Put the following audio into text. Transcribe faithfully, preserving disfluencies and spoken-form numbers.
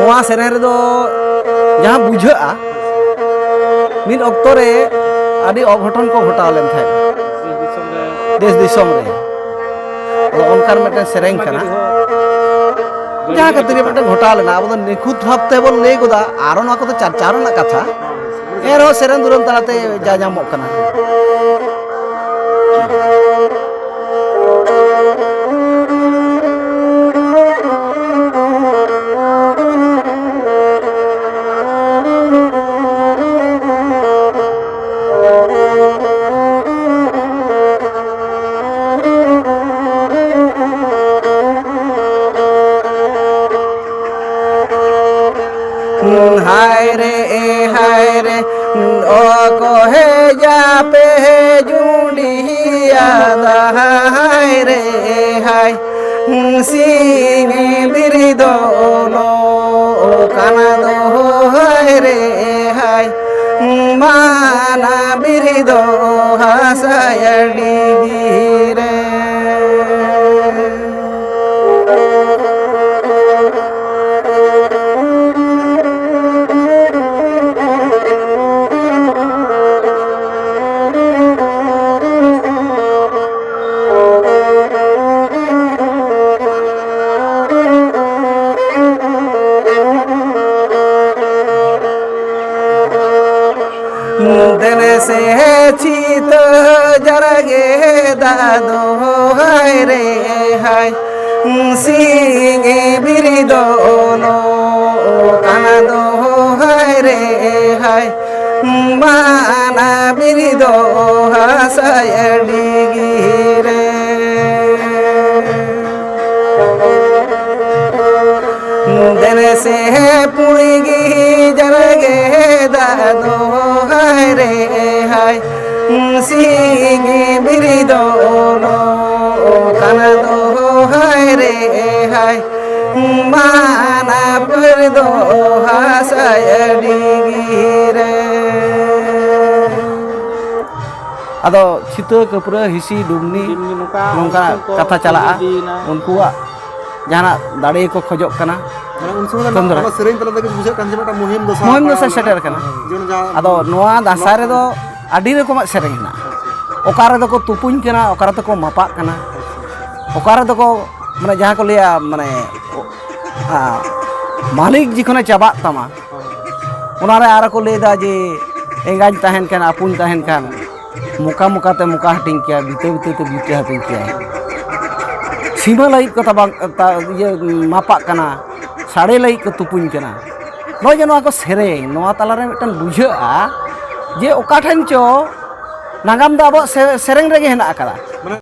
ᱱᱚᱣᱟ ᱥᱮᱨᱮᱧ ᱨᱮᱫᱚ ᱡᱟᱦᱟᱸ ᱵᱩᱡᱷᱟᱹᱜᱼᱟ, ᱢᱤᱫ ᱚᱠᱛᱚ ᱨᱮ ᱟᱹᱰᱤ ᱚᱜᱷᱚᱴᱚᱱ ᱠᱚ ᱜᱷᱚᱴᱟᱣ ᱞᱮᱱ ᱛᱟᱦᱮᱸᱫ ᱫᱮᱥ ᱫᱤᱥᱚᱢ ᱨᱮ᱾ ᱟᱫᱚ ᱚᱱᱠᱟᱱ ᱢᱤᱫᱴᱮᱱ ᱥᱮᱨᱮᱧ ᱠᱟᱱᱟ, ᱡᱟᱦᱟᱸ ᱠᱷᱟᱹᱛᱤᱨ ᱢᱤᱫᱴᱮᱱ ᱜᱷᱚᱴᱟᱣ ᱞᱮᱱᱟ᱾ ᱟᱵᱚ ᱫᱚ ᱱᱤᱠᱷᱩᱛ ᱵᱷᱟᱵ ᱛᱮᱵᱚᱱ ᱞᱟᱹᱭ ᱜᱚᱫᱟ, ᱟᱨᱚ ᱱᱚᱣᱟ ᱠᱚᱫᱚ ᱪᱟᱨᱪᱟᱣ ᱨᱮᱱᱟᱜ ᱠᱟᱛᱷᱟ, ᱮᱱᱨᱮᱦᱚᱸ ᱥᱮᱨᱮᱧ ᱫᱩᱨᱟᱹᱝ ᱛᱟᱞᱟᱛᱮ ᱡᱟ ᱧᱟᱢᱚᱜ ᱠᱟᱱᱟ᱾ ᱦᱟᱭ ᱨᱮ, ᱦᱟᱭ ᱨᱮ, ᱚᱠᱚᱭ ᱡᱟᱯᱮ ᱡᱩᱸᱰᱤᱭᱟᱫᱟ, ᱦᱟᱭ ᱨᱮ, ᱦᱟᱭ᱾ ᱥᱤᱧ ᱵᱤᱨᱤᱫᱚ ᱞᱚ ᱠᱟᱱᱟ ᱫᱚ, ᱦᱟᱭ ᱨᱮ, ᱦᱟᱭ᱾ ᱢᱟᱱᱟ ᱵᱤᱨᱤᱫᱚ ᱦᱟᱥᱟᱭ ᱰᱤᱜᱤ ᱨᱮ᱾ ᱫᱮᱱ ᱥᱮ ᱪᱤᱛᱟᱹ ᱡᱟᱨᱜᱮ ᱫᱟᱫᱚ, ᱦᱟᱭ ᱨᱮ ᱦᱟᱭ᱾ ᱥᱤᱧ ᱵᱤᱨᱤᱫᱚ ᱞᱚ ᱠᱟᱱᱟ ᱫᱚ, ᱦᱟᱭ ᱨᱮ ᱦᱟᱭ᱾ ᱢᱟᱱᱟ ᱵᱤᱨᱤᱫᱚ ᱦᱟᱥᱟᱭ ᱰᱤᱜᱤ ᱨᱮ᱾ ᱫᱮᱱ ᱥᱮ ᱯᱩᱲᱜᱤ ᱡᱟᱨᱜᱮ ᱫᱟᱫᱚ, ᱦᱟᱭ ᱨᱮ ᱦᱟᱭ᱾ ᱥᱤᱧ ᱵᱤᱨᱤᱫᱚ ᱞᱚ ᱠᱟᱱᱟ ᱫᱚ, ᱦᱟᱭ ᱨᱮ ᱦᱟᱭ᱾ ᱢᱟᱱᱟ ᱯᱟᱹᱨ ᱫᱚ ᱦᱟᱥᱟᱭ ᱰᱤᱜᱤ ᱨᱮ᱾ ᱟᱫᱚ ᱪᱷᱤᱛᱟᱹ, ᱠᱟᱹᱯᱨᱟᱹ, ᱦᱤᱥᱤ, ᱰᱩᱢᱱᱤ, ᱰᱩᱢᱱᱤ, ᱱᱚᱝᱠᱟ ᱱᱚᱝᱠᱟ ᱩᱱᱠᱩ ᱠᱚ ᱠᱟᱛᱷᱟ ᱪᱟᱞᱟᱜᱼᱟ᱾ ᱤᱫᱤᱭᱮᱱᱟ᱾ ᱩᱱᱠᱩᱣᱟᱜ ᱡᱟᱦᱟᱱᱟᱜ ᱫᱟᱲᱮ ᱠᱚ ᱠᱷᱚᱡᱚᱜ ᱠᱟᱱᱟ᱾ ᱢᱟᱱᱮ ᱩᱱ ᱥᱚᱢᱚᱭ ᱫᱚ ᱛᱩᱢᱫᱟᱜ᱾ ᱱᱚᱣᱟ ᱥᱮᱨᱮᱧ ᱛᱟᱞᱟ ᱛᱮᱜᱮ ᱵᱩᱡᱷᱟᱹᱜ ᱠᱟᱱ ᱡᱮ ᱢᱤᱫᱴᱟᱝ ᱢᱩᱦᱤᱢ ᱫᱚ ᱢᱩᱦᱤᱢ ᱫᱚ ᱥᱮ ᱥᱮᱴᱮᱨ ᱠᱟᱱᱟ᱾ ᱡᱮᱢᱚᱱ ᱡᱟᱦᱟᱸ ᱟᱫᱚ ᱱᱚᱣᱟ ᱫᱟᱸᱥᱟᱭ ᱨᱮᱫᱚ ᱟᱹᱰᱤ ᱨᱚᱠᱚᱢᱟᱜ ᱥᱮᱨᱮᱧ ᱦᱮᱱᱟᱜᱼᱟ᱾ ᱚᱠᱟ ᱨᱮᱫᱚ ᱠᱚ ᱛᱩᱯᱩᱧ ᱠᱟᱱᱟ, ᱚᱠᱟ ᱨᱮᱫᱚ ᱠᱚ ᱢᱟᱯᱟᱜ ᱠᱟᱱᱟ, ᱚᱠᱟ ᱨᱮᱫᱚ ᱠᱚ ᱢᱟᱱᱮ ᱡᱟᱦᱟᱸ ᱠᱚ ᱞᱟᱹᱭᱟ ᱢᱟᱱᱮ ᱟ, ᱢᱟᱹᱞᱤᱠ ᱡᱚᱠᱷᱚᱱᱮ ᱪᱟᱵᱟᱜ ᱛᱟᱢᱟ, ᱚᱱᱟᱨᱮ ᱟᱨᱚ ᱠᱚ ᱞᱟᱹᱭᱫᱟ ᱡᱮ ᱮᱸᱜᱟᱧ ᱛᱟᱦᱮᱱ ᱠᱷᱟᱱ, ᱟᱹᱯᱩᱧ ᱛᱟᱦᱮᱱ ᱠᱷᱟᱱ, ᱢᱚᱠᱟ ᱢᱚᱠᱟᱛᱮ ᱢᱚᱠᱟ ᱦᱟᱹᱴᱤᱧ ᱠᱮᱭᱟ, ᱵᱤᱛᱟᱹ ᱵᱤᱛᱟᱹᱛᱮ ᱵᱤᱛᱟᱹ ᱦᱟᱹᱴᱤᱧ ᱠᱮᱭᱟ᱾ ᱥᱤᱢᱟᱹ ᱞᱟᱹᱜᱤᱫ ᱠᱚ ᱛᱟᱵᱟᱝ ᱛᱟ- ᱤᱭᱟᱹ ᱢᱟᱯᱟᱜ ᱠᱟᱱᱟ, ᱥᱟᱰᱮ ᱞᱟᱹᱜᱤᱫ ᱠᱚ ᱛᱩᱯᱩᱧ ᱠᱟᱱᱟ᱾ ᱱᱚᱜᱼᱚᱭ ᱡᱮ ᱱᱚᱣᱟ ᱠᱚ ᱥᱮᱨᱮᱧ, ᱱᱚᱣᱟ ᱛᱟᱞᱟᱨᱮ ᱢᱤᱫᱴᱟᱝ ᱵᱩᱡᱷᱟᱹᱜᱼᱟ ᱡᱮ ᱚᱠᱟ ᱴᱷᱮᱱ ᱪᱚ ᱱᱟᱜᱟᱢ ᱫᱚ ᱟᱵᱚᱣᱟᱜ ᱥᱮ- ᱥᱮᱨᱮᱧ ᱨᱮᱜᱮ ᱦᱮᱱᱟᱜ ᱟᱠᱟᱫᱟ᱾ ᱢᱟᱱᱮ